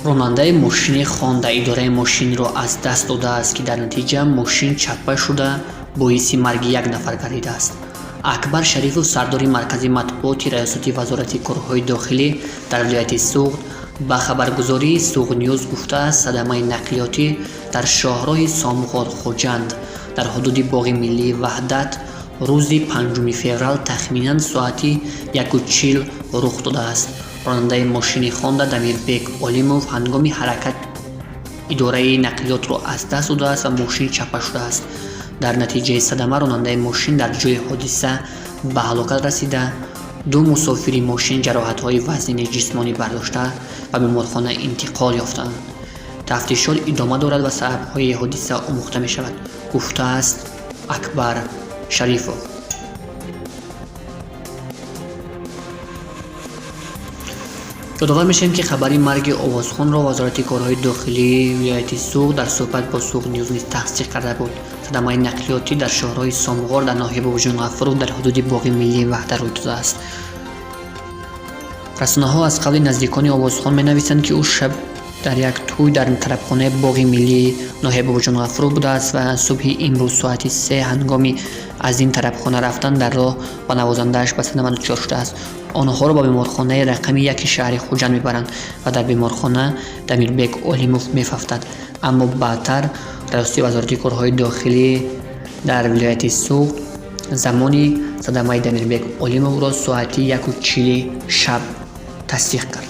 Ронандаи мошини Хонда идораи мошинро аз даст додааст, ки дар натиҷа мошин чаппа шуда, боиси марги як нафар гардидааст. Акбар Шарифов, сардори маркази матбуоти Раёсати Вазорати корҳои дохилӣ дар вилояти Суғд, ба хабаргузории Суғдньюз гуфтааст, садамаи нақлиётӣ дар шоҳроҳи Сомғор-Хуҷанд дар ҳудуди боғи миллии Ваҳдат рӯзи 5 феврал тахминан соати 1:40 рух додааст. Ронандаи мошини Хонда Дамирбек Олимов ҳангоми ҳаракат идораи нақлиётро аз даст додааст ва мошин чаппа шудааст. Дар натиҷаи садама ронандаи мошин дар ҷои ҳодиса ба ҳалокат расида, ду мусофири мошин ҷароҳатҳои вазнини ҷисмонӣ бардошта, ба беморхона интиқол ёфтанд. Тафтишот идома дорад ва сабабҳои ҳодиса омӯхта мешавад, гуфтааст Акбар Шарифов. Ёдовар мешавем, ки хабари марги овозхонро Вазорати корҳои дохилии вилояти Суғд дар суҳбат бо Суғдньюз низ тасдиқ карда буд. Садамаи нақлиётӣ дар шоҳроҳи Сомғор дар ноҳияи Бобоҷон Ғафуров дар ҳудуди боғи миллии Ваҳдат рӯй додааст. Расонаҳо аз қавли наздикони овозхон менависанд, ки ӯ шаб дар як тӯй дар тарабхонаи боғи миллии ноҳияи Бобоҷон Ғафуров будааст ва субҳи имрӯз соати 3 ҳангоми аз ин тарабхона рафтан дар роҳ ба навозандааш ба садама дучор шудааст. Онҳоро ба беморхонаи рақами яки шаҳри Хуҷанд мебаранд ва дар беморхона Дамирбек Олимов мефавтад. Аммо баъдтар Раёсати Вазорати корҳои дохилӣ дар вилояти Суғд замони садамаи Дамирбек Олимовро соати 1:40 шаб тасдиқ кард.